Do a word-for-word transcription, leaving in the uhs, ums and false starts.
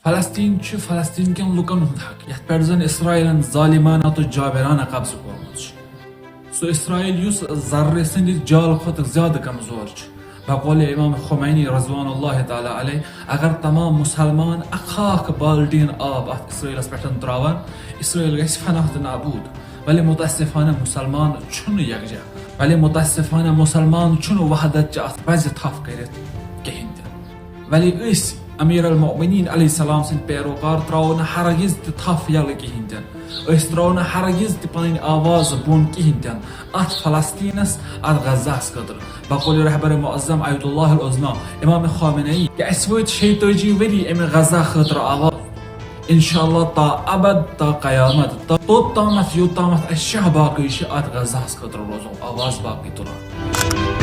فلسطین چھُ فلسطین کٮ۪ن لُکن ہُنٛد حق، یتھ پٮ۪ٹھ زن اسرائیلن ظالمانہ تہٕ جابرانہ قبضہٕ کوٚرمُت چھُ۔ سُہ اسرائیل یُس ذرٕ سٕنٛدِ جال کھۄتہٕ زیادٕ کمزور چھُ۔ بقول امام خمینی رضوان اللہ تعالیٰ علیہ، اگر تمام مسلمان اکھ اکھ بالٹیٖن آب اتھ اسرائیلس پٮ۪ٹھ تراون، اسرائیل گژھِ فنا تہٕ نابود۔ ولی متاسفانہ مسلمان چھُنہٕ یکجا، ولی متاسفانہ مسلمان چھُنہٕ وحدت چہِ اتھ پزِ تھپھ کٔرِتھ کہیٖنۍ تہِ۔ ولی أسۍ امیر المؤمنین علیہ السلام سٕنٛدۍ پیروکار تراوو نہٕ ہرگز تہِ تھپھ یلہٕ کہیٖنۍ تہِ نہٕ۔ أسۍ تراوو نہٕ ہرگز تہِ پنٕنۍ آواز بۄن کہیٖنۍ تہِ نہٕ اتھ فلسطینس، اتھ غزہس خٲطرٕ۔ بقول رہبر معظم آیت اللہ العظمی امام خامنہ ای کہ اسہِ وٲتۍ شیٚیہِ تٲجی ؤری امہِ غزہ خٲطرٕ آواز۔ انشاءاللہ تا ابد، تا قیامت، تا توٚت تامتھ یوٚت تامتھ اسہِ شاہ باقی چھِ، اتھ غزہس خٲطرٕ روزو آواز باقی تُلان۔